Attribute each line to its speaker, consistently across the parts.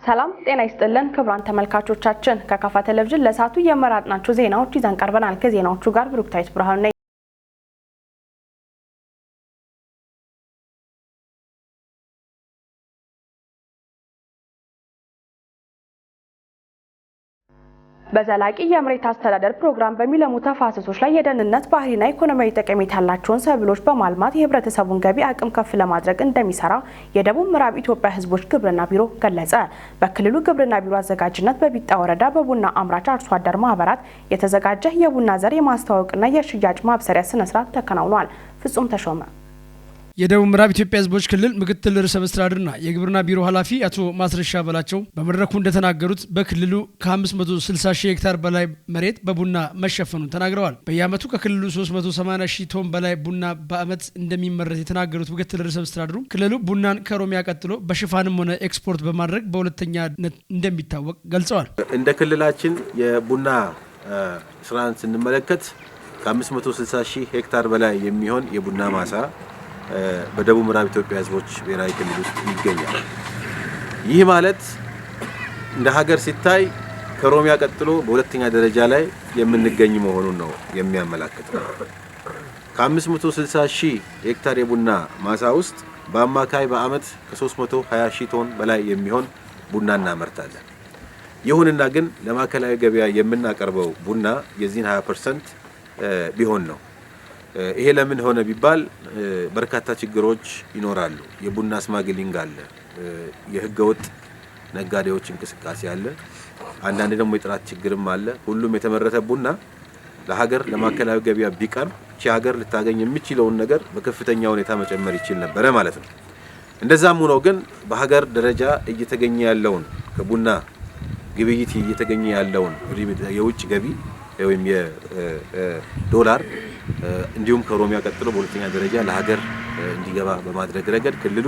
Speaker 1: ሰላም ጤና ይስጥልን ክቡራን ተመልካቾቻችን፣ ከካፋ ቴሌቪዥን ለሰዓቱ የመራጥናቸው ዜናዎች ይዘን ቀርበናል። ከዜናዎቹ ጋር ብሩክታዊት ብርሃኑ ነኝ። በዘላቂ የመሬት አስተዳደር ፕሮግራም በሚለሙ ተፋሰሶች ላይ የደህንነት ባህሪና ኢኮኖሚያዊ ጠቀሜታ ያላቸውን ሰብሎች በማልማት የህብረተሰቡን ገቢ አቅም ከፍ ለማድረግ እንደሚሰራ የደቡብ ምዕራብ ኢትዮጵያ ሕዝቦች ግብርና ቢሮ ገለጸ። በክልሉ ግብርና ቢሮ አዘጋጅነት በቢጣ ወረዳ በቡና አምራች አርሶ አደር ማህበራት የተዘጋጀ የቡና ዘር የማስተዋወቅና የሽያጭ ማብሰሪያ ስነስርዓት ተከናውኗል። ፍጹም ተሾመ።
Speaker 2: የደቡብ ምዕራብ ኢትዮጵያ ህዝቦች ክልል ምክትል ርዕሰ መስተዳድርና የግብርና ቢሮ ኃላፊ አቶ ማስረሻ በላቸው በመድረኩ እንደተናገሩት በክልሉ ከ560 ሺህ ሄክታር በላይ መሬት በቡና መሸፈኑን ተናግረዋል። በየዓመቱ ከክልሉ 380 ሺህ ቶን በላይ ቡና በዓመት እንደሚመረት የተናገሩት ምክትል ርዕሰ መስተዳድሩ ክልሉ ቡናን ከኦሮሚያ ቀጥሎ በሽፋንም ሆነ ኤክስፖርት በማድረግ በሁለተኛነት እንደሚታወቅ ገልጸዋል።
Speaker 3: እንደ ክልላችን የቡና ስራን ስንመለከት ከ560 ሺህ ሄክታር በላይ የሚሆን የቡና ማሳ በደቡብ ምዕራብ ኢትዮጵያ ህዝቦች ብሔራዊ ክልል ውስጥ ይገኛል። ይህ ማለት እንደ ሀገር ሲታይ ከኦሮሚያ ቀጥሎ በሁለተኛ ደረጃ ላይ የምንገኝ መሆኑን ነው የሚያመላክተው። ከ560 ሺህ ሄክታር የቡና ማሳ ውስጥ በአማካይ በአመት ከ320 ሺህ ቶን በላይ የሚሆን ቡና እናመርታለን። ይሁንና ግን ለማዕከላዊ ገበያ የምናቀርበው ቡና የዚህን 20% ቢሆን ነው። ይሄ ለምን ሆነ ቢባል በርካታ ችግሮች ይኖራሉ። የቡና smuggling አለ፣ የህገወጥ ነጋዴዎች እንቅስቃሴ አለ፣ አንዳንድ ደግሞ የጥራት ችግርም አለ። ሁሉም የተመረተ ቡና ለሀገር ለማዕከላዊ ገበያ ቢቀርብ እቺ ሀገር ልታገኝ የሚችለውን ነገር በከፍተኛ ሁኔታ መጨመር ይችል ነበረ ማለት ነው። እንደዛም ሆኖ ግን በሀገር ደረጃ እየተገኘ ያለውን ከቡና ግብይት እየተገኘ ያለውን የውጭ ገቢ ወይም የዶላር እንዲሁም ከኦሮሚያ ቀጥሎ በሁለተኛ ደረጃ ለሀገር እንዲገባ በማድረግ ረገድ ክልሉ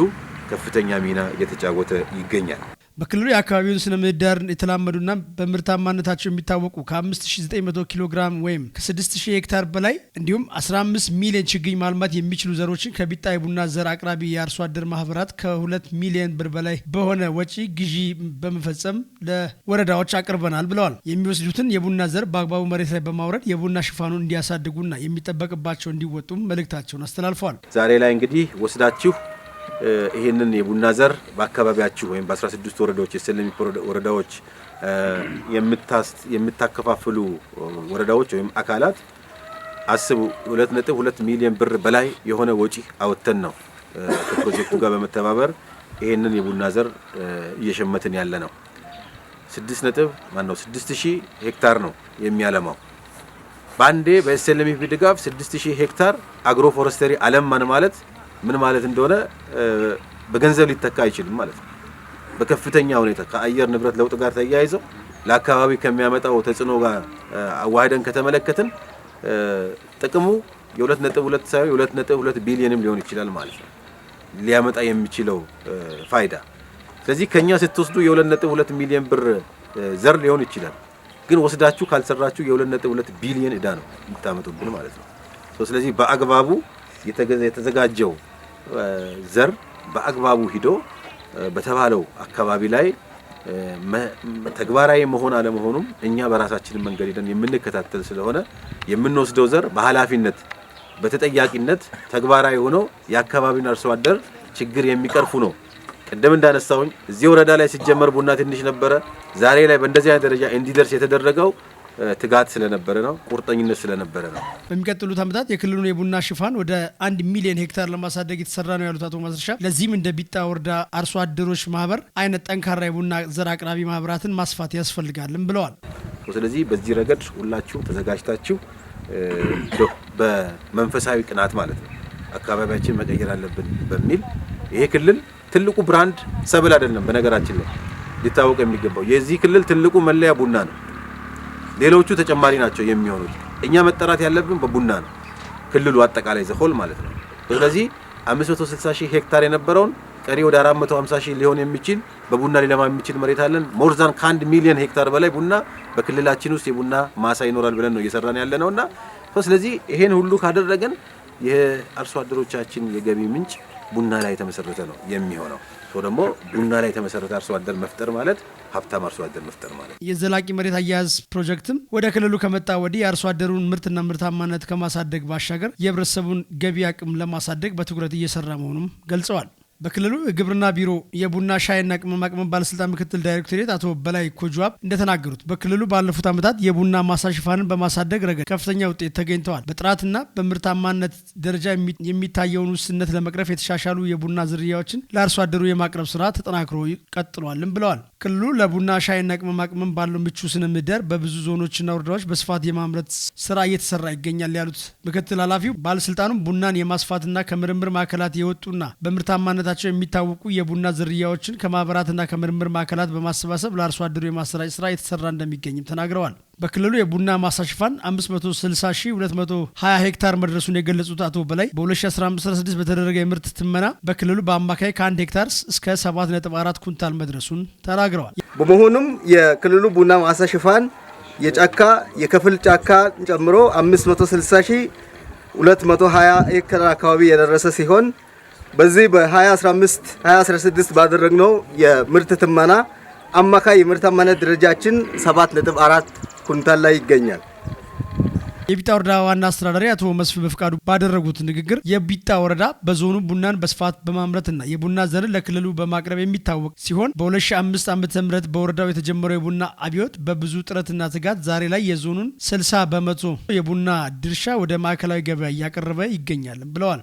Speaker 3: ከፍተኛ ሚና እየተጫወተ ይገኛል።
Speaker 2: በክልሉ የአካባቢውን ስነ ምህዳር የተላመዱና በምርታማነታቸው የሚታወቁ ከ5900 ኪሎ ግራም ወይም ከ6000 ሄክታር በላይ እንዲሁም 15 ሚሊዮን ችግኝ ማልማት የሚችሉ ዘሮችን ከቢጣ የቡና ዘር አቅራቢ የአርሶ አደር ማህበራት ከ2 ሚሊዮን ብር በላይ በሆነ ወጪ ግዢ በመፈጸም ለወረዳዎች አቅርበናል ብለዋል። የሚወስዱትን የቡና ዘር በአግባቡ መሬት ላይ በማውረድ የቡና ሽፋኑን እንዲያሳድጉና የሚጠበቅባቸው እንዲወጡም መልእክታቸውን አስተላልፈዋል።
Speaker 3: ዛሬ ላይ እንግዲህ ወስዳችሁ ይህንን የቡና ዘር በአካባቢያችሁ ወይም በ16 ወረዳዎች የ SLMP ወረዳዎች የምታከፋፍሉ ወረዳዎች ወይም አካላት አስቡ፣ 2.2 ሚሊዮን ብር በላይ የሆነ ወጪ አወጥተን ነው ከፕሮጀክቱ ጋር በመተባበር ይህንን የቡና ዘር እየሸመትን ያለ ነው። 6 ነጥብ ማነው 6000 ሄክታር ነው የሚያለማው። በአንዴ በ SLMP ድጋፍ 6000 ሄክታር agro forestry አለማን ማለት ምን ማለት እንደሆነ በገንዘብ ሊተካ አይችልም ማለት ነው። በከፍተኛ ሁኔታ ከአየር ንብረት ለውጥ ጋር ተያይዘው ለአካባቢ ከሚያመጣው ተጽዕኖ ጋር አዋህደን ከተመለከትን ጥቅሙ የ2.2 ሳይሆን የ2.2 ቢሊዮንም ሊሆን ይችላል ማለት ነው ሊያመጣ የሚችለው ፋይዳ። ስለዚህ ከኛ ስትወስዱ የ2.2 ሚሊዮን ብር ዘር ሊሆን ይችላል፣ ግን ወስዳችሁ ካልሰራችሁ የ2.2 ቢሊዮን ዕዳ ነው የምታመጡብን ማለት ነው። ስለዚህ በአግባቡ የተዘጋጀው ዘር በአግባቡ ሂዶ በተባለው አካባቢ ላይ ተግባራዊ መሆን አለመሆኑም እኛ በራሳችን መንገድ ሄደን የምንከታተል ስለሆነ የምንወስደው ዘር በኃላፊነት በተጠያቂነት ተግባራዊ ሆኖ የአካባቢውን አርሶ አደር ችግር የሚቀርፉ ነው። ቅድም እንዳነሳውኝ እዚህ ወረዳ ላይ ሲጀመር ቡና ትንሽ ነበረ። ዛሬ ላይ በእንደዚህ አይነት ደረጃ እንዲደርስ የተደረገው ትጋት ስለነበረ ነው፣ ቁርጠኝነት ስለነበረ ነው።
Speaker 2: በሚቀጥሉት ዓመታት የክልሉን የቡና ሽፋን ወደ 1 ሚሊዮን ሄክታር ለማሳደግ የተሰራ ነው ያሉት አቶ ማስረሻ ለዚህም እንደ ቢጣ ወረዳ አርሶ አደሮች ማህበር አይነት ጠንካራ የቡና ዘር አቅራቢ ማህበራትን ማስፋት ያስፈልጋልም ብለዋል።
Speaker 3: ስለዚህ በዚህ ረገድ ሁላችሁም ተዘጋጅታችሁ በመንፈሳዊ ቅናት ማለት ነው አካባቢያችን መቀየር አለብን በሚል ይሄ ክልል ትልቁ brand ሰብል አይደለም። በነገራችን ላይ ሊታወቅ የሚገባው የዚህ ክልል ትልቁ መለያ ቡና ነው። ሌሎቹ ተጨማሪ ናቸው የሚሆኑት። እኛ መጠራት ያለብን በቡና ነው፣ ክልሉ አጠቃላይ the whole ማለት ነው። ስለዚህ 560 ሺህ ሄክታር የነበረውን ቀሪ ወደ 450 ሺህ ሊሆን የሚችል በቡና ሊለማ የሚችል መሬት አለን። more than ከ1 ሚሊዮን ሄክታር በላይ ቡና በክልላችን ውስጥ የቡና ማሳ ይኖራል ብለን ነው እየሰራን ያለ ነውና ስለዚህ ይሄን ሁሉ ካደረግን የአርሶ አደሮቻችን የገቢ ምንጭ ቡና ላይ የተመሰረተ ነው የሚሆነው። ደግሞ ቡና ላይ የተመሰረተ አርሶ አደር መፍጠር ማለት ሀብታም አርሶ አደር መፍጠር ማለት።
Speaker 2: የዘላቂ መሬት አያያዝ ፕሮጀክትም ወደ ክልሉ ከመጣ ወዲህ የአርሶ አደሩን ምርትና ምርታማነት ከማሳደግ ባሻገር የህብረተሰቡን ገቢ አቅም ለማሳደግ በትኩረት እየሰራ መሆኑም ገልጸዋል። በክልሉ የግብርና ቢሮ የቡና ሻይና ቅመማ ቅመም ባለስልጣን ምክትል ዳይሬክቶሬት አቶ በላይ ኮጁዋብ እንደተናገሩት በክልሉ ባለፉት ዓመታት የቡና ማሳ ሽፋንን በማሳደግ ረገድ ከፍተኛ ውጤት ተገኝተዋል። በጥራትና በምርታማነት ደረጃ የሚታየውን ውስንነት ለመቅረፍ የተሻሻሉ የቡና ዝርያዎችን ለአርሶ አደሩ የማቅረብ ስራ ተጠናክሮ ቀጥሏልም ብለዋል። ክልሉ ለቡና ሻይና ቅመማ ቅመም ባለው ምቹ ስነ ምህዳር በብዙ ዞኖችና ወረዳዎች በስፋት የማምረት ስራ እየተሰራ ይገኛል ያሉት ምክትል ኃላፊው ባለስልጣኑም ቡናን የማስፋትና ከምርምር ማዕከላት የወጡና በምርታማነታቸው የሚታወቁ የቡና ዝርያዎችን ከማህበራትና ከምርምር ማዕከላት በማሰባሰብ ለአርሶ አደሩ የማሰራጨት ስራ የተሰራ እንደሚገኝም ተናግረዋል። በክልሉ የቡና ማሳ ሽፋን 560220 ሄክታር መድረሱን የገለጹት አቶ በላይ በ2015/16 በተደረገ የምርት ትመና በክልሉ በአማካይ ከ1 ሄክታር እስከ 7.4 ኩንታል መድረሱን ተናግረዋል።
Speaker 4: በመሆኑም የክልሉ ቡና ማሳ ሽፋን የጫካ የከፊል ጫካ ጨምሮ 560220 ሄክታር አካባቢ የደረሰ ሲሆን በዚህ በ2015 2016 ባደረግነው የምርት ትመና አማካይ የምርታማነት ደረጃችን 7.4 ኩንታል ላይ ይገኛል።
Speaker 2: የቢጣ ወረዳ ዋና አስተዳዳሪ አቶ መስፍን በፍቃዱ ባደረጉት ንግግር የቢጣ ወረዳ በዞኑ ቡናን በስፋት በማምረትና የቡና ዘርን ለክልሉ በማቅረብ የሚታወቅ ሲሆን በ2005 ዓ.ም በወረዳው የተጀመረው የቡና አብዮት በብዙ ጥረትና ትጋት ዛሬ ላይ የዞኑን 60% የቡና ድርሻ ወደ ማዕከላዊ ገበያ እያቀረበ ይገኛል ብለዋል።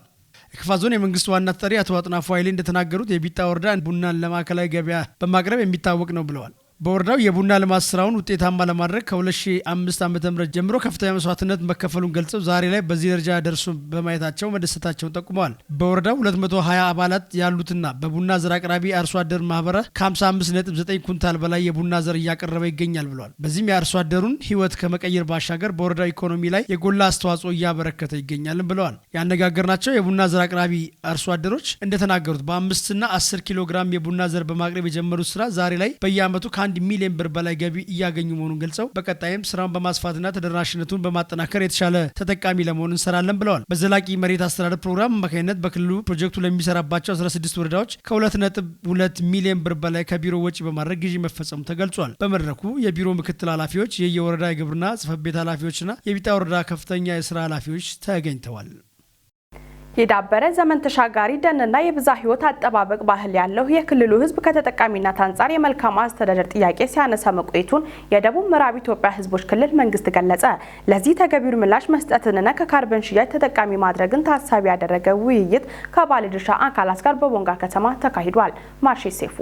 Speaker 2: የከፋ ዞን የመንግስት ዋና ተጠሪ አቶ አጥናፉ ኃይሌ እንደተናገሩት የቢጣ ወረዳ ቡናን ለማዕከላዊ ገበያ በማቅረብ የሚታወቅ ነው ብለዋል። በወረዳው የቡና ልማት ስራውን ውጤታማ ለማድረግ ከ2005 ዓ.ም ጀምሮ ከፍተኛ መስዋዕትነት መከፈሉን ገልጸው ዛሬ ላይ በዚህ ደረጃ ደርሶ በማየታቸው መደሰታቸውን ጠቁመዋል። በወረዳው 220 አባላት ያሉትና በቡና ዘር አቅራቢ አርሶ አደር ማህበረ ከ55.9 ኩንታል በላይ የቡና ዘር እያቀረበ ይገኛል ብለዋል። በዚህም የአርሶ አደሩን ሕይወት ከመቀየር ባሻገር በወረዳው ኢኮኖሚ ላይ የጎላ አስተዋጽኦ እያበረከተ ይገኛል ብለዋል። ያነጋገርናቸው የቡና ዘር አቅራቢ አርሶ አደሮች እንደተናገሩት በ5 እና 10 ኪሎ ግራም የቡና ዘር በማቅረብ የጀመሩት ስራ ዛሬ ላይ በየዓመቱ ከ1 ሚሊዮን ብር በላይ ገቢ እያገኙ መሆኑን ገልጸው በቀጣይም ስራውን በማስፋትና ተደራሽነቱን በማጠናከር የተሻለ ተጠቃሚ ለመሆን እንሰራለን ብለዋል። በዘላቂ መሬት አስተዳደር ፕሮግራም አማካኝነት በክልሉ ፕሮጀክቱ ለሚሰራባቸው 16 ወረዳዎች ከ2.2 ሚሊዮን ብር በላይ ከቢሮ ወጪ በማድረግ ግዢ መፈጸሙ ተገልጿል። በመድረኩ የቢሮ ምክትል ኃላፊዎች፣ የየወረዳ የግብርና ጽሕፈት ቤት ኃላፊዎችና የቢጣ ወረዳ ከፍተኛ የስራ ኃላፊዎች ተገኝተዋል።
Speaker 1: የዳበረ ዘመን ተሻጋሪ ደንና የብዝሃ ሕይወት አጠባበቅ ባህል ያለው የክልሉ ሕዝብ ከተጠቃሚነት አንጻር የመልካም አስተዳደር ጥያቄ ሲያነሳ መቆየቱን የደቡብ ምዕራብ ኢትዮጵያ ሕዝቦች ክልል መንግስት ገለጸ። ለዚህ ተገቢውን ምላሽ መስጠትንና ከካርበን ሽያጭ ተጠቃሚ ማድረግን ታሳቢ ያደረገ ውይይት ከባለድርሻ አካላት ጋር በቦንጋ ከተማ ተካሂዷል። ማርሼ ሴፉ።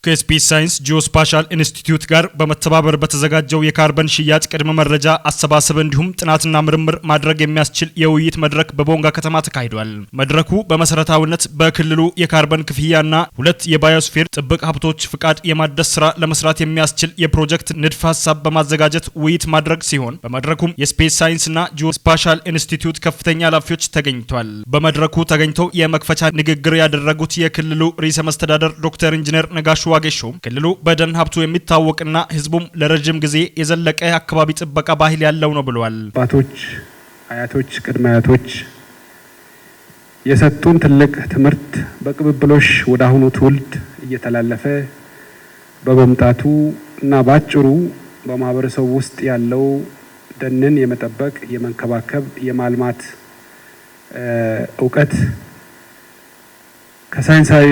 Speaker 5: ከስፔስ ሳይንስ ጂኦስፓሻል ኢንስቲትዩት ጋር በመተባበር በተዘጋጀው የካርበን ሽያጭ ቅድመ መረጃ አሰባሰብ እንዲሁም ጥናትና ምርምር ማድረግ የሚያስችል የውይይት መድረክ በቦንጋ ከተማ ተካሂዷል። መድረኩ በመሰረታዊነት በክልሉ የካርበን ክፍያና ሁለት የባዮስፌር ጥብቅ ሀብቶች ፍቃድ የማደስ ስራ ለመስራት የሚያስችል የፕሮጀክት ንድፈ ሀሳብ በማዘጋጀት ውይይት ማድረግ ሲሆን፣ በመድረኩም የስፔስ ሳይንስና ጂኦስፓሻል ኢንስቲትዩት ከፍተኛ ኃላፊዎች ተገኝተዋል። በመድረኩ ተገኝተው የመክፈቻ ንግግር ያደረጉት የክልሉ ርዕሰ መስተዳደር ዶክተር ኢንጂነር ነጋሽ ዋጌሾ ክልሉ በደን ሀብቱ የሚታወቅና ህዝቡም ለረጅም ጊዜ የዘለቀ የአካባቢ ጥበቃ ባህል ያለው ነው ብለዋል።
Speaker 6: አባቶች፣ አያቶች፣ ቅድመ አያቶች የሰጡን ትልቅ ትምህርት በቅብብሎሽ ወደ አሁኑ ትውልድ እየተላለፈ በመምጣቱ እና በአጭሩ በማህበረሰቡ ውስጥ ያለው ደንን የመጠበቅ፣ የመንከባከብ፣ የማልማት እውቀት ከሳይንሳዊ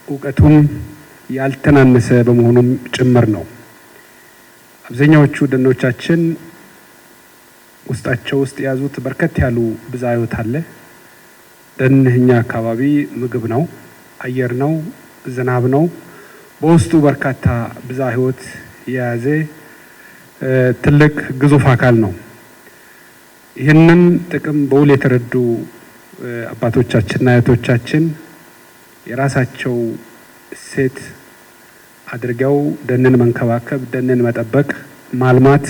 Speaker 6: እውቀቱም ያልተናነሰ በመሆኑም ጭምር ነው። አብዛኛዎቹ ደኖቻችን ውስጣቸው ውስጥ የያዙት በርከት ያሉ ብዝሃ ሕይወት አለ። ደን እኛ አካባቢ ምግብ ነው፣ አየር ነው፣ ዝናብ ነው። በውስጡ በርካታ ብዝሃ ሕይወት የያዘ ትልቅ ግዙፍ አካል ነው። ይህንን ጥቅም በውል የተረዱ አባቶቻችንና አያቶቻችን የራሳቸው እሴት አድርገው ደንን መንከባከብ፣ ደንን መጠበቅ፣ ማልማት፣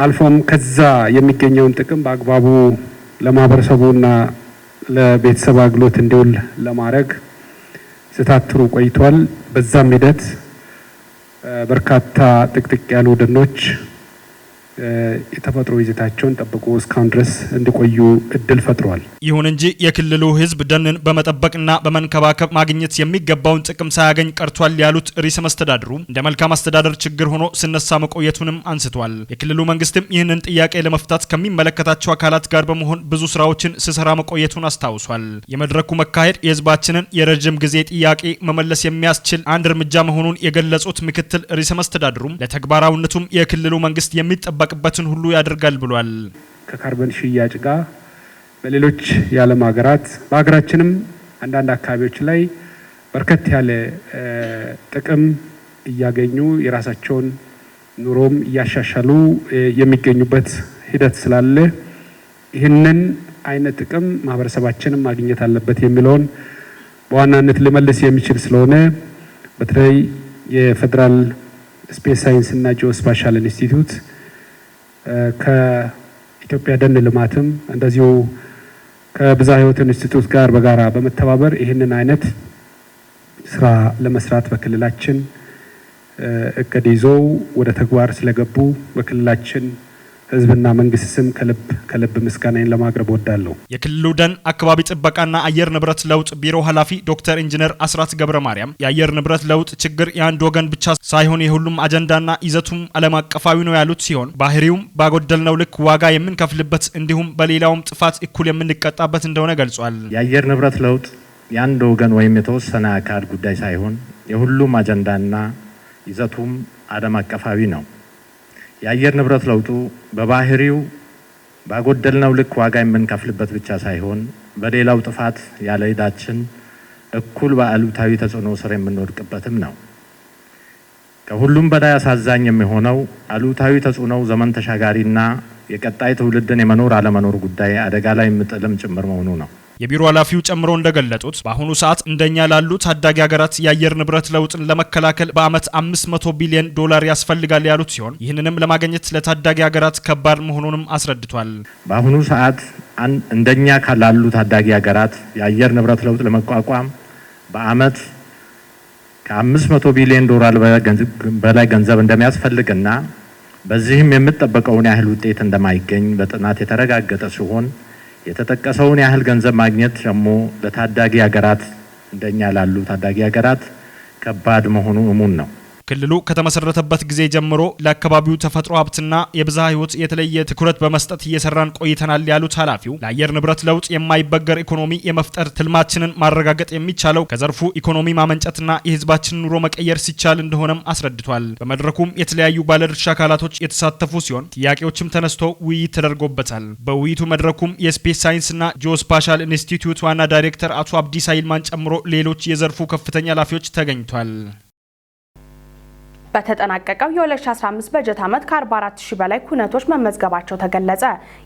Speaker 6: አልፎም ከዛ የሚገኘውን ጥቅም በአግባቡ ለማህበረሰቡና ለቤተሰብ አገልግሎት እንዲውል ለማድረግ ሲታትሩ ቆይቷል። በዛም ሂደት በርካታ ጥቅጥቅ ያሉ ደኖች የተፈጥሮ ይዘታቸውን ጠብቆ እስካሁን ድረስ እንዲቆዩ እድል ፈጥሯል።
Speaker 5: ይሁን እንጂ የክልሉ ሕዝብ ደንን በመጠበቅና በመንከባከብ ማግኘት የሚገባውን ጥቅም ሳያገኝ ቀርቷል ያሉት ርዕሰ መስተዳድሩ እንደ መልካም አስተዳደር ችግር ሆኖ ሲነሳ መቆየቱንም አንስቷል። የክልሉ መንግስትም ይህንን ጥያቄ ለመፍታት ከሚመለከታቸው አካላት ጋር በመሆን ብዙ ስራዎችን ሲሰራ መቆየቱን አስታውሷል። የመድረኩ መካሄድ የሕዝባችንን የረጅም ጊዜ ጥያቄ መመለስ የሚያስችል አንድ እርምጃ መሆኑን የገለጹት ምክትል ርዕሰ መስተዳድሩም ለተግባራዊነቱም የክልሉ መንግስት የሚጠበቅበትን ሁሉ ያደርጋል ብሏል።
Speaker 6: ከካርበን ሽያጭ ጋር በሌሎች የዓለም ሀገራት በሀገራችንም አንዳንድ አካባቢዎች ላይ በርከት ያለ ጥቅም እያገኙ የራሳቸውን ኑሮም እያሻሻሉ የሚገኙበት ሂደት ስላለ ይህንን አይነት ጥቅም ማህበረሰባችንም ማግኘት አለበት የሚለውን በዋናነት ሊመልስ የሚችል ስለሆነ በተለይ የፌደራል ስፔስ ሳይንስ እና ጂኦስፓሻል ኢንስቲትዩት ከኢትዮጵያ ደን ልማትም እንደዚሁ ከብዝሃ ሕይወት ኢንስቲትዩት ጋር በጋራ በመተባበር ይህንን አይነት ስራ ለመስራት በክልላችን እቅድ ይዘው ወደ ተግባር ስለገቡ በክልላችን ህዝብና መንግስት ስም ከልብ ምስጋናዬን ለማቅረብ እወዳለሁ።
Speaker 5: የክልሉ ደን አካባቢ ጥበቃና አየር ንብረት ለውጥ ቢሮ ኃላፊ ዶክተር ኢንጂነር አስራት ገብረ ማርያም የአየር ንብረት ለውጥ ችግር የአንድ ወገን ብቻ ሳይሆን የሁሉም አጀንዳና ይዘቱም ዓለም አቀፋዊ ነው ያሉት ሲሆን ባህሪውም ባጎደልነው ልክ ዋጋ የምንከፍልበት እንዲሁም በሌላውም ጥፋት እኩል የምንቀጣበት እንደሆነ ገልጿል።
Speaker 7: የአየር ንብረት ለውጥ የአንድ ወገን ወይም የተወሰነ አካል ጉዳይ ሳይሆን የሁሉም አጀንዳና ይዘቱም ዓለም አቀፋዊ ነው። የአየር ንብረት ለውጡ በባህሪው ባጎደልነው ልክ ዋጋ የምንከፍልበት ብቻ ሳይሆን በሌላው ጥፋት ያለ ዕዳችን እኩል በአሉታዊ ተጽዕኖ ስር የምንወድቅበትም ነው። ከሁሉም በላይ አሳዛኝ የሚሆነው አሉታዊ ተጽዕኖው ዘመን ተሻጋሪና የቀጣይ ትውልድን የመኖር አለመኖር ጉዳይ አደጋ ላይ የሚጥልም ጭምር መሆኑ ነው።
Speaker 5: የቢሮ ኃላፊው ጨምሮ እንደገለጡት በአሁኑ ሰዓት እንደኛ ላሉ ታዳጊ ሀገራት የአየር ንብረት ለውጥን ለመከላከል በአመት $500 ቢሊዮን ያስፈልጋል ያሉት ሲሆን ይህንንም ለማግኘት ለታዳጊ ሀገራት ከባድ መሆኑንም አስረድቷል።
Speaker 7: በአሁኑ ሰዓት እንደኛ ካላሉ ታዳጊ ሀገራት የአየር ንብረት ለውጥ ለመቋቋም በአመት ከ$500 ቢሊዮን በላይ ገንዘብ እንደሚያስፈልግና በዚህም የሚጠበቀውን ያህል ውጤት እንደማይገኝ በጥናት የተረጋገጠ ሲሆን የተጠቀሰውን ያህል ገንዘብ ማግኘት ደግሞ ለታዳጊ ሀገራት እንደኛ ላሉ ታዳጊ ሀገራት ከባድ መሆኑ እሙን ነው።
Speaker 5: ክልሉ ከተመሰረተበት ጊዜ ጀምሮ ለአካባቢው ተፈጥሮ ሀብትና የብዝሃ ሕይወት የተለየ ትኩረት በመስጠት እየሰራን ቆይተናል ያሉት ኃላፊው ለአየር ንብረት ለውጥ የማይበገር ኢኮኖሚ የመፍጠር ትልማችንን ማረጋገጥ የሚቻለው ከዘርፉ ኢኮኖሚ ማመንጨትና የህዝባችንን ኑሮ መቀየር ሲቻል እንደሆነም አስረድቷል። በመድረኩም የተለያዩ ባለድርሻ አካላቶች የተሳተፉ ሲሆን ጥያቄዎችም ተነስቶ ውይይት ተደርጎበታል። በውይይቱ መድረኩም የስፔስ ሳይንስና ጂኦስፓሻል ኢንስቲትዩት ዋና ዳይሬክተር አቶ አብዲሳ ይልማን ጨምሮ ሌሎች የዘርፉ ከፍተኛ ኃላፊዎች ተገኝቷል።
Speaker 1: በተጠናቀቀው የ2015 በጀት ዓመት ከ44000 በላይ ኩነቶች መመዝገባቸው ተገለጸ።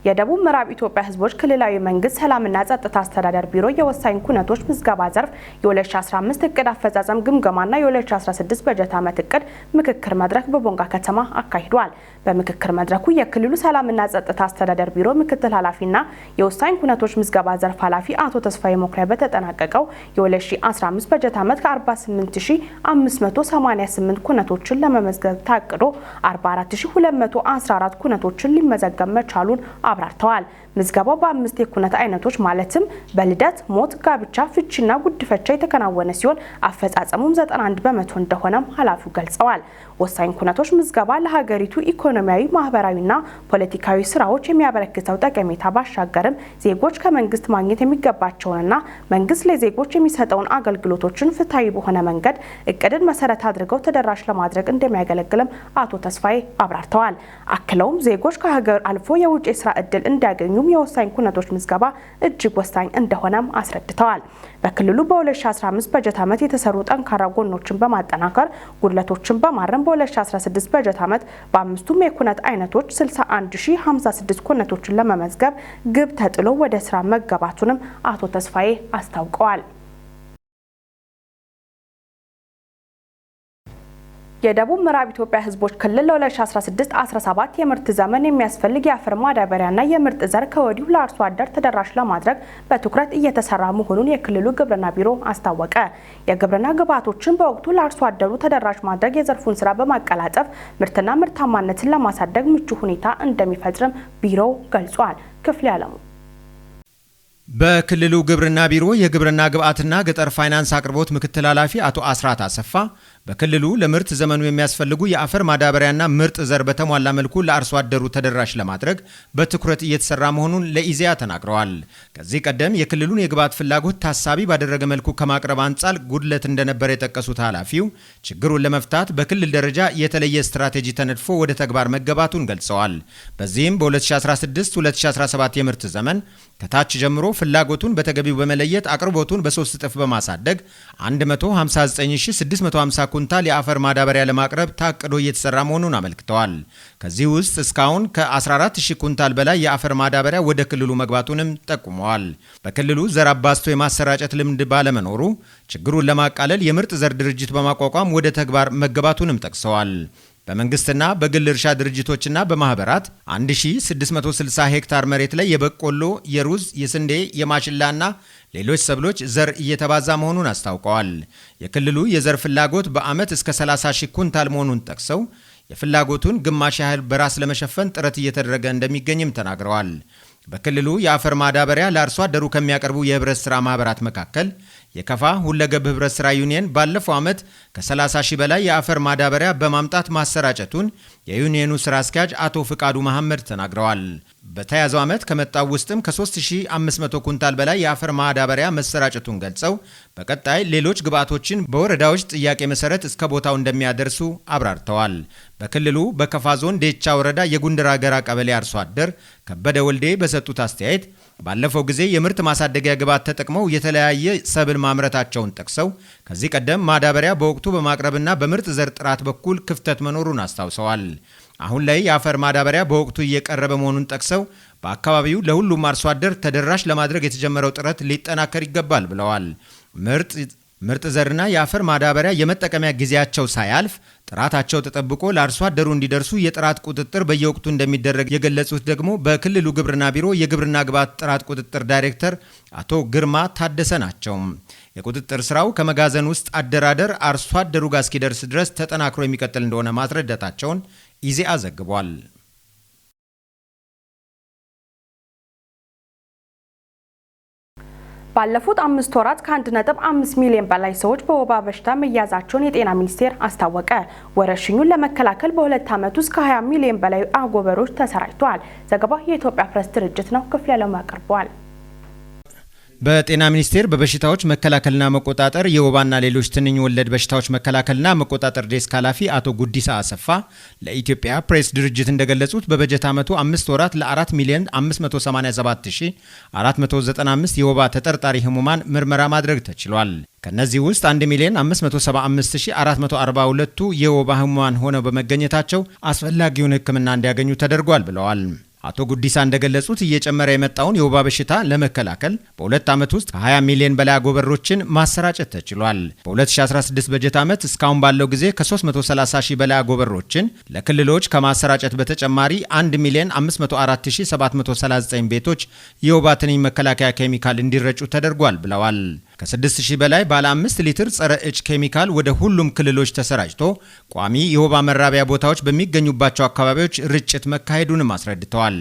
Speaker 1: የደቡብ ምዕራብ ኢትዮጵያ ሕዝቦች ክልላዊ መንግስት ሰላምና ጸጥታ አስተዳደር ቢሮ የወሳኝ ኩነቶች ምዝገባ ዘርፍ የ2015 እቅድ አፈጻጸም ግምገማና የ2016 በጀት ዓመት እቅድ ምክክር መድረክ በቦንጋ ከተማ አካሂዷል። በምክክር መድረኩ የክልሉ ሰላምና ጸጥታ አስተዳደር ቢሮ ምክትል ኃላፊና የወሳኝ ኩነቶች ምዝገባ ዘርፍ ኃላፊ አቶ ተስፋዬ መኩሪያ በተጠናቀቀው የ2015 በጀት ዓመት ከ48588 ኩነቶችን ለመመዝገብ ታቅዶ 44214 ኩነቶችን ሊመዘገብ መቻሉን አብራርተዋል። ምዝገባው በአምስት የኩነት አይነቶች ማለትም በልደት፣ ሞት፣ ጋብቻ፣ ፍቺና ጉድፈቻ የተከናወነ ሲሆን አፈጻጸሙም 91% እንደሆነም ኃላፊው ገልጸዋል። ወሳኝ ኩነቶች ምዝገባ ለሀገሪቱ ኢኮኖሚያዊ፣ ማህበራዊና ፖለቲካዊ ስራዎች የሚያበረክተው ጠቀሜታ ባሻገርም ዜጎች ከመንግስት ማግኘት የሚገባቸውንና መንግስት ለዜጎች የሚሰጠውን አገልግሎቶችን ፍትሃዊ በሆነ መንገድ እቅድን መሰረት አድርገው ተደራሽ ለማድረግ እንደሚያገለግልም አቶ ተስፋዬ አብራርተዋል። አክለውም ዜጎች ከሀገር አልፎ የውጭ የስራ እድል እንዲያገኙ የወሳኝ ኩነቶች ምዝገባ እጅግ ወሳኝ እንደሆነም አስረድተዋል። በክልሉ በ2015 በጀት ዓመት የተሰሩ ጠንካራ ጎኖችን በማጠናከር ጉድለቶችን በማረም በ2016 በጀት ዓመት በአምስቱም የኩነት አይነቶች 61056 ኩነቶችን ለመመዝገብ ግብ ተጥሎ ወደ ስራ መገባቱንም አቶ ተስፋዬ አስታውቀዋል። የደቡብ ምዕራብ ኢትዮጵያ ሕዝቦች ክልል ለ2016-17 የምርት ዘመን የሚያስፈልግ የአፈር ማዳበሪያና የምርጥ ዘር ከወዲሁ ለአርሶ አደር ተደራሽ ለማድረግ በትኩረት እየተሰራ መሆኑን የክልሉ ግብርና ቢሮ አስታወቀ። የግብርና ግብዓቶችን በወቅቱ ለአርሶ አደሩ ተደራሽ ማድረግ የዘርፉን ስራ በማቀላጠፍ ምርትና ምርታማነትን ለማሳደግ ምቹ ሁኔታ እንደሚፈጥርም ቢሮው ገልጿል። ክፍሌ አለሙ።
Speaker 8: በክልሉ ግብርና ቢሮ የግብርና ግብዓትና ገጠር ፋይናንስ አቅርቦት ምክትል ኃላፊ አቶ አስራት አሰፋ በክልሉ ለምርት ዘመኑ የሚያስፈልጉ የአፈር ማዳበሪያና ምርጥ ዘር በተሟላ መልኩ ለአርሶ አደሩ ተደራሽ ለማድረግ በትኩረት እየተሰራ መሆኑን ለኢዜአ ተናግረዋል። ከዚህ ቀደም የክልሉን የግብዓት ፍላጎት ታሳቢ ባደረገ መልኩ ከማቅረብ አንጻር ጉድለት እንደነበር የጠቀሱት ኃላፊው ችግሩን ለመፍታት በክልል ደረጃ የተለየ ስትራቴጂ ተነድፎ ወደ ተግባር መገባቱን ገልጸዋል። በዚህም በ2016-2017 የምርት ዘመን ከታች ጀምሮ ፍላጎቱን በተገቢው በመለየት አቅርቦቱን በ3 እጥፍ በማሳደግ 159650 ኩንታል የአፈር ማዳበሪያ ለማቅረብ ታቅዶ እየተሰራ መሆኑን አመልክተዋል። ከዚህ ውስጥ እስካሁን ከ14000 ኩንታል በላይ የአፈር ማዳበሪያ ወደ ክልሉ መግባቱንም ጠቁመዋል። በክልሉ ዘር አባዝቶ የማሰራጨት ልምድ ባለመኖሩ ችግሩን ለማቃለል የምርጥ ዘር ድርጅት በማቋቋም ወደ ተግባር መገባቱንም ጠቅሰዋል። በመንግስትና በግል እርሻ ድርጅቶችና በማህበራት 1660 ሄክታር መሬት ላይ የበቆሎ፣ የሩዝ፣ የስንዴ፣ የማሽላና ሌሎች ሰብሎች ዘር እየተባዛ መሆኑን አስታውቀዋል። የክልሉ የዘር ፍላጎት በዓመት እስከ 30,000 ኩንታል መሆኑን ጠቅሰው የፍላጎቱን ግማሽ ያህል በራስ ለመሸፈን ጥረት እየተደረገ እንደሚገኝም ተናግረዋል። በክልሉ የአፈር ማዳበሪያ ለአርሶ አደሩ ከሚያቀርቡ የህብረት ስራ ማህበራት መካከል የከፋ ሁለገብ ህብረት ስራ ዩኒየን ባለፈው ዓመት ከ30,000 በላይ የአፈር ማዳበሪያ በማምጣት ማሰራጨቱን የዩኒየኑ ስራ አስኪያጅ አቶ ፍቃዱ መሐመድ ተናግረዋል። በተያዘው ዓመት ከመጣው ውስጥም ከ3500 ኩንታል በላይ የአፈር ማዳበሪያ መሰራጨቱን ገልጸው በቀጣይ ሌሎች ግብዓቶችን በወረዳዎች ጥያቄ መሰረት እስከ ቦታው እንደሚያደርሱ አብራርተዋል። በክልሉ በከፋ ዞን ዴቻ ወረዳ የጉንደራ ገራ ቀበሌ አርሶ አደር ከበደ ወልዴ በሰጡት አስተያየት ባለፈው ጊዜ የምርት ማሳደጊያ ግብዓት ተጠቅመው የተለያየ ሰብል ማምረታቸውን ጠቅሰው ከዚህ ቀደም ማዳበሪያ በወቅቱ በማቅረብና በምርጥ ዘር ጥራት በኩል ክፍተት መኖሩን አስታውሰዋል። አሁን ላይ የአፈር ማዳበሪያ በወቅቱ እየቀረበ መሆኑን ጠቅሰው በአካባቢው ለሁሉም አርሶ አደር ተደራሽ ለማድረግ የተጀመረው ጥረት ሊጠናከር ይገባል ብለዋል። ምርጥ ዘርና የአፈር ማዳበሪያ የመጠቀሚያ ጊዜያቸው ሳያልፍ ጥራታቸው ተጠብቆ ለአርሶ አደሩ እንዲደርሱ የጥራት ቁጥጥር በየወቅቱ እንደሚደረግ የገለጹት ደግሞ በክልሉ ግብርና ቢሮ የግብርና ግብዓት ጥራት ቁጥጥር ዳይሬክተር አቶ ግርማ ታደሰ ናቸው። የቁጥጥር ስራው ከመጋዘን ውስጥ አደራደር አርሶ አደሩ ጋር እስኪደርስ ድረስ ተጠናክሮ የሚቀጥል እንደሆነ ማስረዳታቸውን ኢዜአ ዘግቧል።
Speaker 1: ባለፉት 5 ወራት ከ1.5 ሚሊዮን በላይ ሰዎች በወባ በሽታ መያዛቸውን የጤና ሚኒስቴር አስታወቀ። ወረርሽኙን ለመከላከል በ2 ዓመት ውስጥ ከ20 ሚሊዮን በላይ አጎበሮች ተሰራጭተዋል። ዘገባው የኢትዮጵያ ፕሬስ ድርጅት ነው። ክፍሌ አለሙ ያቀርበዋል።
Speaker 8: በጤና ሚኒስቴር በበሽታዎች መከላከልና መቆጣጠር የወባና ሌሎች ትንኝ ወለድ በሽታዎች መከላከልና መቆጣጠር ዴስክ ኃላፊ አቶ ጉዲሳ አሰፋ ለኢትዮጵያ ፕሬስ ድርጅት እንደገለጹት በበጀት ዓመቱ 5 ወራት ለ4,587,495 የወባ ተጠርጣሪ ህሙማን ምርመራ ማድረግ ተችሏል። ከነዚህ ውስጥ 1,575,442ቱ የወባ ህሙማን ሆነው በመገኘታቸው አስፈላጊውን ሕክምና እንዲያገኙ ተደርጓል ብለዋል። አቶ ጉዲሳ እንደገለጹት እየጨመረ የመጣውን የወባ በሽታ ለመከላከል በ2 ዓመት ውስጥ ከ20 ሚሊዮን በላይ አጎበሮችን ማሰራጨት ተችሏል። በ2016 በጀት ዓመት እስካሁን ባለው ጊዜ ከ330 ሺህ በላይ አጎበሮችን ለክልሎች ከማሰራጨት በተጨማሪ 1,504,739 ቤቶች የወባ ትንኝ መከላከያ ኬሚካል እንዲረጩ ተደርጓል ብለዋል። ከ6,000 በላይ ባለ 5 ሊትር ጸረ እጭ ኬሚካል ወደ ሁሉም ክልሎች ተሰራጭቶ ቋሚ የወባ መራቢያ ቦታዎች በሚገኙባቸው አካባቢዎች ርጭት መካሄዱንም አስረድተዋል።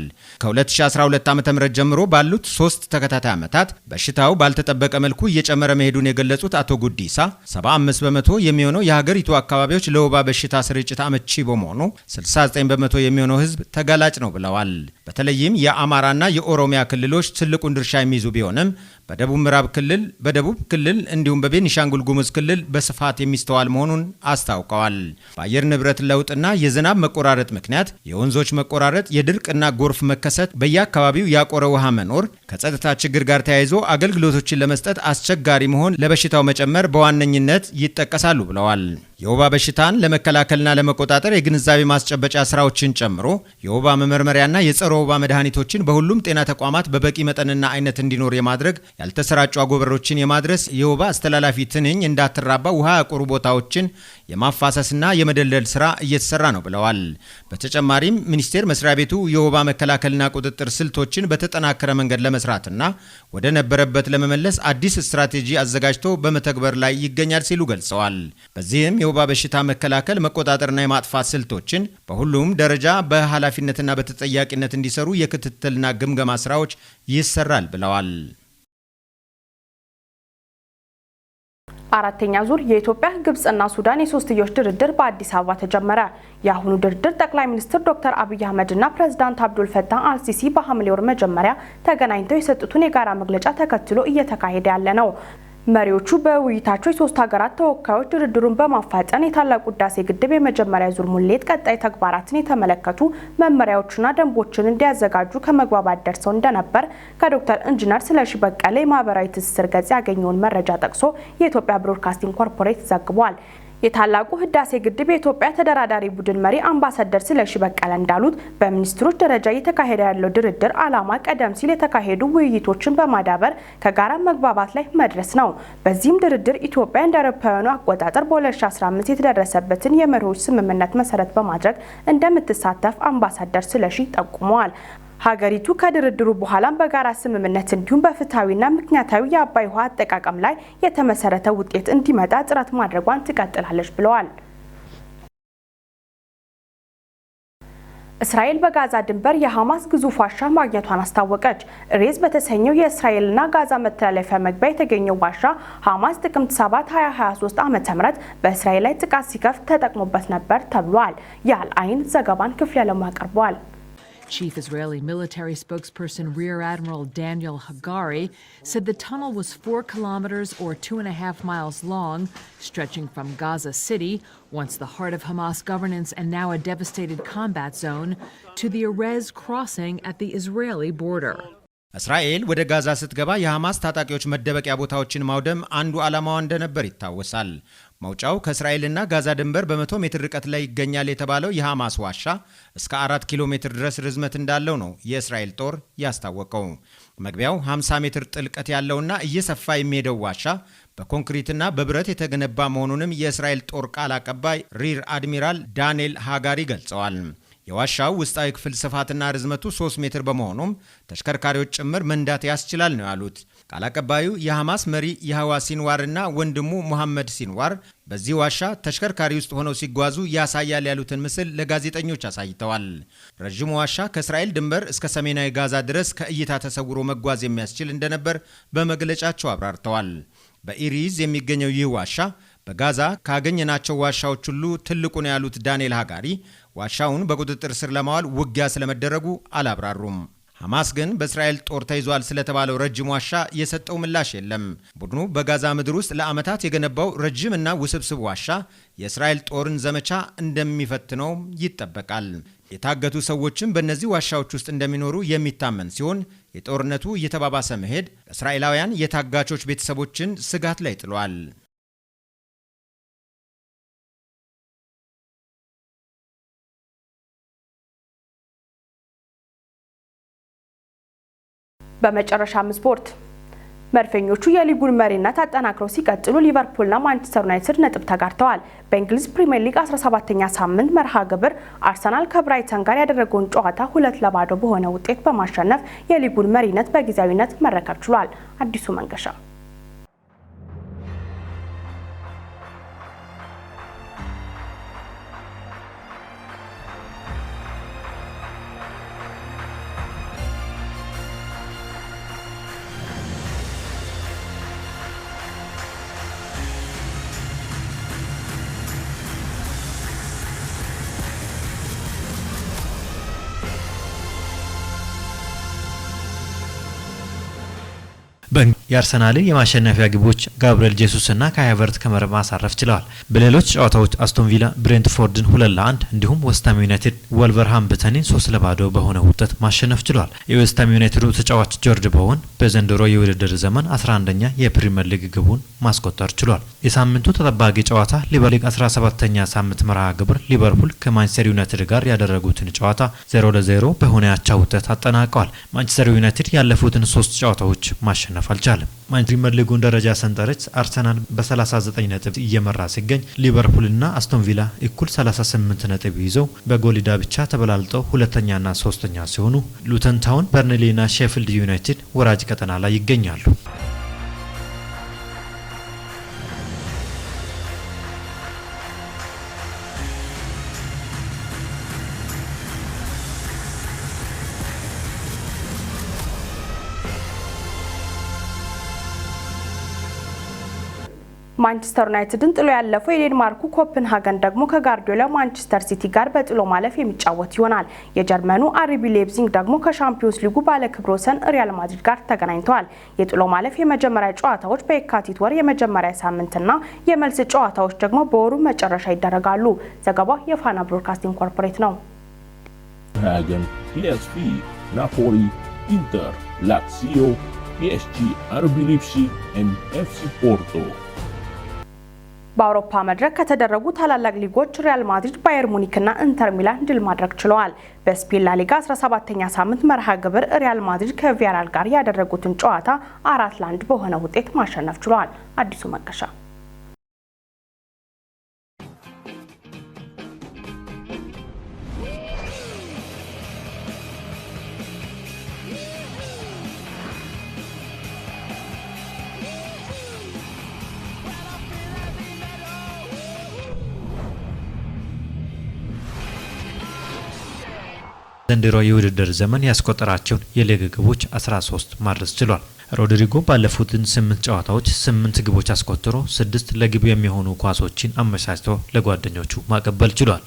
Speaker 8: ከ2012 ዓ.ም ጀምሮ ባሉት 3 ተከታታይ ዓመታት በሽታው ባልተጠበቀ መልኩ እየጨመረ መሄዱን የገለጹት አቶ ጉዲሳ 75% የሚሆነው የሀገሪቱ አካባቢዎች ለወባ በሽታ ስርጭት አመቺ በመሆኑ 69% የሚሆነው ሕዝብ ተጋላጭ ነው ብለዋል። በተለይም የአማራና የኦሮሚያ ክልሎች ትልቁን ድርሻ የሚይዙ ቢሆንም በደቡብ ምዕራብ ክልል፣ በደቡብ ክልል እንዲሁም በቤኒሻንጉል ጉሙዝ ክልል በስፋት የሚስተዋል መሆኑን አስታውቀዋል። በአየር ንብረት ለውጥና የዝናብ መቆራረጥ ምክንያት የወንዞች መቆራረጥ፣ የድርቅና ጎርፍ መከሰት፣ በየአካባቢው ያቆረ ውሃ መኖር፣ ከጸጥታ ችግር ጋር ተያይዞ አገልግሎቶችን ለመስጠት አስቸጋሪ መሆን ለበሽታው መጨመር በዋነኝነት ይጠቀሳሉ ብለዋል። የወባ በሽታን ለመከላከልና ለመቆጣጠር የግንዛቤ ማስጨበጫ ስራዎችን ጨምሮ የወባ መመርመሪያና የጸረ ወባ መድኃኒቶችን በሁሉም ጤና ተቋማት በበቂ መጠንና አይነት እንዲኖር የማድረግ ያልተሰራጩ አጎበሮችን በማድረስ የወባ አስተላላፊ ትንኝ እንዳትራባ ውሃ ያቆሩ ቦታዎችን የማፋሰስና የመደልደል ስራ እየተሰራ ነው ብለዋል። በተጨማሪም ሚኒስቴር መስሪያ ቤቱ የወባ መከላከልና ቁጥጥር ስልቶችን በተጠናከረ መንገድ ለመስራትና ወደ ነበረበት ለመመለስ አዲስ ስትራቴጂ አዘጋጅቶ በመተግበር ላይ ይገኛል ሲሉ ገልጸዋል። በዚህም የወባ በሽታ መከላከል፣ መቆጣጠርና የማጥፋት ስልቶችን በሁሉም ደረጃ በኃላፊነትና በተጠያቂነት እንዲሰሩ የክትትልና ግምገማ ስራዎች ይሰራል ብለዋል።
Speaker 1: አራተኛ ዙር የኢትዮጵያ፣ ግብጽና ሱዳን የሶስትዮሽ ድርድር በአዲስ አበባ ተጀመረ። የአሁኑ ድርድር ጠቅላይ ሚኒስትር ዶክተር አብይ አህመድና ፕሬዝዳንት አብዱል ፈታህ አልሲሲ በሐምሌ ወር መጀመሪያ ተገናኝተው የሰጡትን የጋራ መግለጫ ተከትሎ እየተካሄደ ያለ ነው። መሪዎቹ በውይይታቸው የሶስት ሀገራት ተወካዮች ድርድሩን በማፋጠን የታላቁ ህዳሴ ግድብ የመጀመሪያ ዙር ሙሌት ቀጣይ ተግባራትን የተመለከቱ መመሪያዎችና ደንቦችን እንዲያዘጋጁ ከመግባባት ደርሰው እንደነበር ከዶክተር ኢንጂነር ስለሺ በቀለ የማህበራዊ ትስስር ገጽ ያገኘውን መረጃ ጠቅሶ የኢትዮጵያ ብሮድካስቲንግ ኮርፖሬት ዘግቧል። የታላቁ ህዳሴ ግድብ የኢትዮጵያ ተደራዳሪ ቡድን መሪ አምባሳደር ስለሺ በቀለ እንዳሉት በሚኒስትሮች ደረጃ እየተካሄደ ያለው ድርድር ዓላማ ቀደም ሲል የተካሄዱ ውይይቶችን በማዳበር ከጋራ መግባባት ላይ መድረስ ነው። በዚህም ድርድር ኢትዮጵያ እንደ አውሮፓውያኑ አቆጣጠር በ2015 የተደረሰበትን የመሪዎች ስምምነት መሰረት በማድረግ እንደምትሳተፍ አምባሳደር ስለሺ ጠቁመዋል። ሀገሪቱ ከድርድሩ በኋላም በጋራ ስምምነት እንዲሁም በፍትሃዊና ምክንያታዊ የአባይ ውሃ አጠቃቀም ላይ የተመሰረተ ውጤት እንዲመጣ ጥረት ማድረጓን ትቀጥላለች ብለዋል። እስራኤል በጋዛ ድንበር የሐማስ ግዙፍ ዋሻ ማግኘቷን አስታወቀች። ኤሬዝ በተሰኘው የእስራኤልና ጋዛ መተላለፊያ መግቢያ የተገኘው ዋሻ ሐማስ ጥቅምት 7 2023 ዓ.ም በእስራኤል ላይ ጥቃት ሲከፍት ተጠቅሞበት ነበር ተብሏል። የአል አይን ዘገባን ክፍለ ዓለሙ አቅርቧል።
Speaker 9: Chief Israeli military spokesperson Rear Admiral Daniel Hagari said the tunnel was 4 kilometers or 2.5 miles long, stretching from Gaza City, once the heart of Hamas governance and now a devastated combat zone, to the Erez crossing at the Israeli border.
Speaker 8: እስራኤል ወደ ጋዛ ስትገባ የሐማስ ታጣቂዎች መደበቂያ ቦታዎችን ማውደም አንዱ ዓላማዋ እንደነበር ይታወሳል። መውጫው ከእስራኤልና ጋዛ ድንበር በ100 ሜትር ርቀት ላይ ይገኛል የተባለው የሐማስ ዋሻ እስከ 4 ኪሎ ሜትር ድረስ ርዝመት እንዳለው ነው የእስራኤል ጦር ያስታወቀው። መግቢያው 50 ሜትር ጥልቀት ያለውና እየሰፋ የሚሄደው ዋሻ በኮንክሪትና በብረት የተገነባ መሆኑንም የእስራኤል ጦር ቃል አቀባይ ሪር አድሚራል ዳንኤል ሃጋሪ ገልጸዋል። የዋሻው ውስጣዊ ክፍል ስፋትና ርዝመቱ 3 ሜትር በመሆኑም ተሽከርካሪዎች ጭምር መንዳት ያስችላል ነው ያሉት። ቃል አቀባዩ የሐማስ መሪ ያህዋ ሲንዋርና ወንድሙ ሙሐመድ ሲንዋር በዚህ ዋሻ ተሽከርካሪ ውስጥ ሆነው ሲጓዙ ያሳያል ያሉትን ምስል ለጋዜጠኞች አሳይተዋል። ረዥሙ ዋሻ ከእስራኤል ድንበር እስከ ሰሜናዊ ጋዛ ድረስ ከእይታ ተሰውሮ መጓዝ የሚያስችል እንደነበር በመግለጫቸው አብራርተዋል። በኢሪዝ የሚገኘው ይህ ዋሻ በጋዛ ካገኘናቸው ዋሻዎች ሁሉ ትልቁ ነው ያሉት ዳንኤል ሃጋሪ ዋሻውን በቁጥጥር ስር ለማዋል ውጊያ ስለመደረጉ አላብራሩም። ሐማስ ግን በእስራኤል ጦር ተይዟል ስለተባለው ረጅም ዋሻ የሰጠው ምላሽ የለም። ቡድኑ በጋዛ ምድር ውስጥ ለዓመታት የገነባው ረጅምና ውስብስብ ዋሻ የእስራኤል ጦርን ዘመቻ እንደሚፈትነው ይጠበቃል። የታገቱ ሰዎችም በእነዚህ ዋሻዎች ውስጥ እንደሚኖሩ የሚታመን ሲሆን የጦርነቱ እየተባባሰ መሄድ እስራኤላውያን የታጋቾች ቤተሰቦችን ስጋት ላይ ጥሏል።
Speaker 1: በመጨረሻም ስፖርት። መድፈኞቹ የሊጉን መሪነት አጠናክረው ሲቀጥሉ ሊቨርፑልና ማንቸስተር ዩናይትድ ነጥብ ተጋርተዋል። በእንግሊዝ ፕሪሚየር ሊግ 17ኛ ሳምንት መርሃ ግብር አርሰናል ከብራይተን ጋር ያደረገውን ጨዋታ 2-0 በሆነ ውጤት በማሸነፍ የሊጉን መሪነት በጊዜያዊነት መረከብ ችሏል። አዲሱ መንገሻ።
Speaker 10: የአርሰናልን የማሸነፊያ ግቦች ጋብሪኤል ጄሱስ እና ካይ ሃቨርትዝ ከመረብ ማሳረፍ ችለዋል። በሌሎች ጨዋታዎች አስቶን ቪላ ብሬንትፎርድን 2-1 እንዲሁም ዌስትሃም ዩናይትድ ወልቨርሃምፕተንን 3-0 በሆነ ውጤት ማሸነፍ ችለዋል። የዌስትሃም ዩናይትዱ ተጫዋች ጆርጅ ቦወን በዘንድሮ የውድድር ዘመን 11ኛ የፕሪሚየር ሊግ ግቡን ማስቆጠር ችሏል። የሳምንቱ ተጠባቂ ጨዋታ ሊቨርፑል 17ኛ ሳምንት መርሃ ግብር ሊቨርፑል ከማንቸስተር ዩናይትድ ጋር ያደረጉትን ጨዋታ 0-0 በሆነ አቻ ውጤት አጠናቀዋል። ማንቸስተር ዩናይትድ ያለፉትን 3 ጨዋታዎች ማሸነፍ ማሸነፍ አልቻለም። ፕሪሚየር ሊጉን ደረጃ ሰንጠረዥ አርሰናል በ39 ነጥብ እየመራ ሲገኝ፣ ሊቨርፑልና አስቶን ቪላ እኩል 38 ነጥብ ይዘው በጎል ዕዳ ብቻ ተበላልጠው ሁለተኛና ሶስተኛ ሲሆኑ፣ ሉተን ታውን፣ በርንሌና ሼፊልድ ዩናይትድ ወራጅ ቀጠና ላይ ይገኛሉ።
Speaker 1: ማንቸስተር ዩናይትድን ጥሎ ያለፈው የዴንማርኩ ኮፕንሃገን ደግሞ ከጋርዲዮላ ማንቸስተር ሲቲ ጋር በጥሎ ማለፍ የሚጫወት ይሆናል። የጀርመኑ አርቢ ሌፕዚግ ደግሞ ከሻምፒዮንስ ሊጉ ባለክብረ ወሰን ሪያል ማድሪድ ጋር ተገናኝተዋል። የጥሎ ማለፍ የመጀመሪያ ጨዋታዎች በየካቲት ወር የመጀመሪያ ሳምንትና የመልስ ጨዋታዎች ደግሞ በወሩ መጨረሻ ይደረጋሉ። ዘገባው የፋና ብሮድካስቲንግ ኮርፖሬት ነው።
Speaker 11: Copenhagen, PSV, Napoli, Inter, Lazio, PSG, RB Leipzig and FC Porto.
Speaker 1: በአውሮፓ መድረክ ከተደረጉ ታላላቅ ሊጎች ሪያል ማድሪድ፣ ባየር ሙኒክና ኢንተር ሚላን ድል ማድረግ ችለዋል። በስፔን ላሊጋ 17ኛ ሳምንት መርሃ ግብር ሪያል ማድሪድ ከቪያሪያል ጋር ያደረጉትን ጨዋታ 4-1 በሆነ ውጤት ማሸነፍ ችለዋል። አዲሱ መንገሻ።
Speaker 10: ዘንድሮ የውድድር ዘመን ያስቆጠራቸውን የሊግ ግቦች 13 ማድረስ ችሏል። ሮድሪጎ ባለፉትን 8 ጨዋታዎች 8 ግቦች አስቆጥሮ 6 ለግብ የሚሆኑ ኳሶችን አመቻችቶ ለጓደኞቹ ማቀበል ችሏል።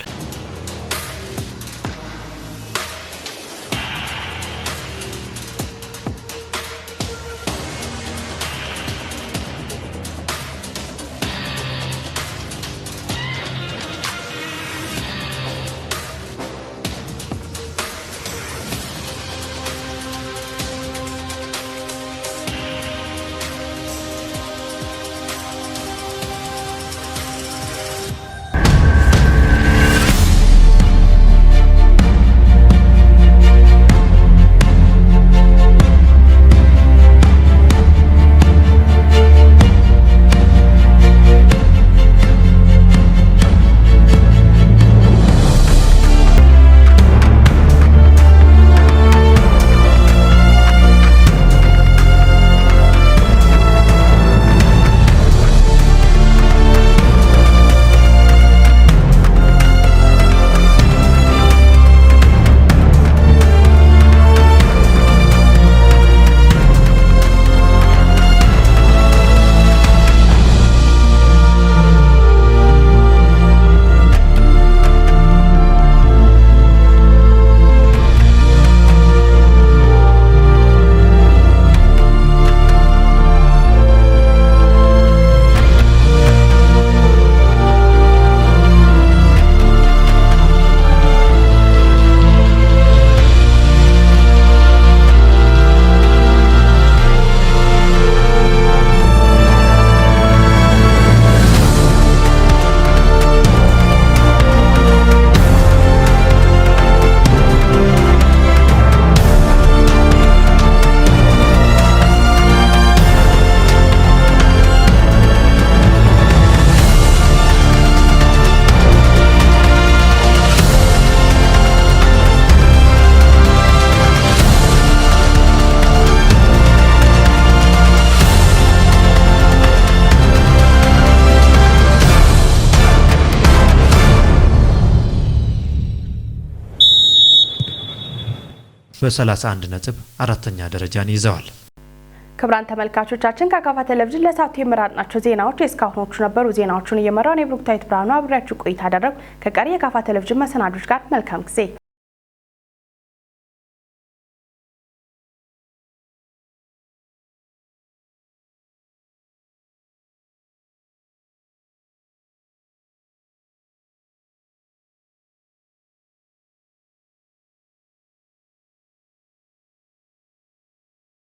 Speaker 10: በ31 ነጥብ አራተኛ ደረጃን ይዘዋል።
Speaker 1: ክቡራን ተመልካቾቻችን፣ ከካፋ ቴሌቪዥን ለሰዓቱ የመራጥናቸው ዜናዎች የእስካሁኖቹ ነበሩ። ዜናዎቹን እየመራው እኔ ብሩክታዊት ብርሃኑ አብሬያችሁ ቆይታ አደረግኩ። ከቀሪ የካፋ ቴሌቪዥን መሰናዶች ጋር መልካም ጊዜ።